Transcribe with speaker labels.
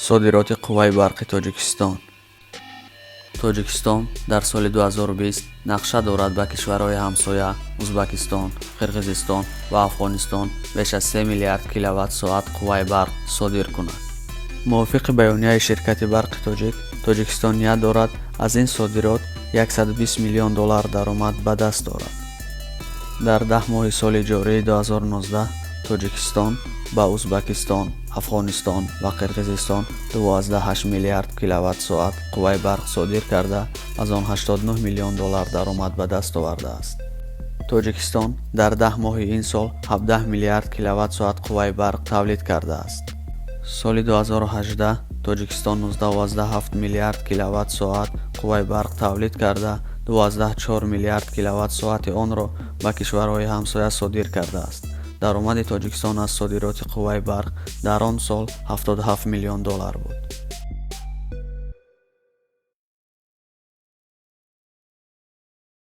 Speaker 1: Содироти қувваи барқи Тоҷикистон. Тоҷикистон дар соли 2020 нақша дорад ба кишварҳои ҳамсоя Узбакистон, Қирғизистон ва Афғонистон беш аз 3 миллиард киловатт-соат қувваи барқ содир кунад. Мувофиқи баёнияи ширкати Барқи Тоҷик, Тоҷикистон ният дорад аз ин содирот 120 миллион доллар даромад ба даст орад. Дар 10 моҳи соли ҷории 2019 Тоҷикистон ба Узбакистон, Афғонистон ва Қирғизистон 2,8 миллиард киловатт-соат қувваи барқ содир карда, аз он 89 миллион доллар даромад ба даст овардааст. Тоҷикистон дар 10 моҳи ин сол 17 миллиард киловатт-соат қувваи барқ тавлид кардааст. Соли 2018 Тоҷикистон 19,7 миллиард киловатт-соат қувваи барқ тавлид карда, 2,4 миллиард киловатт-соати онро ба кишварҳои ҳамсоя содир кардааст. Даромади Тоҷикистон аз содироти қувваи барқ дар он сол 77 миллион доллар буд.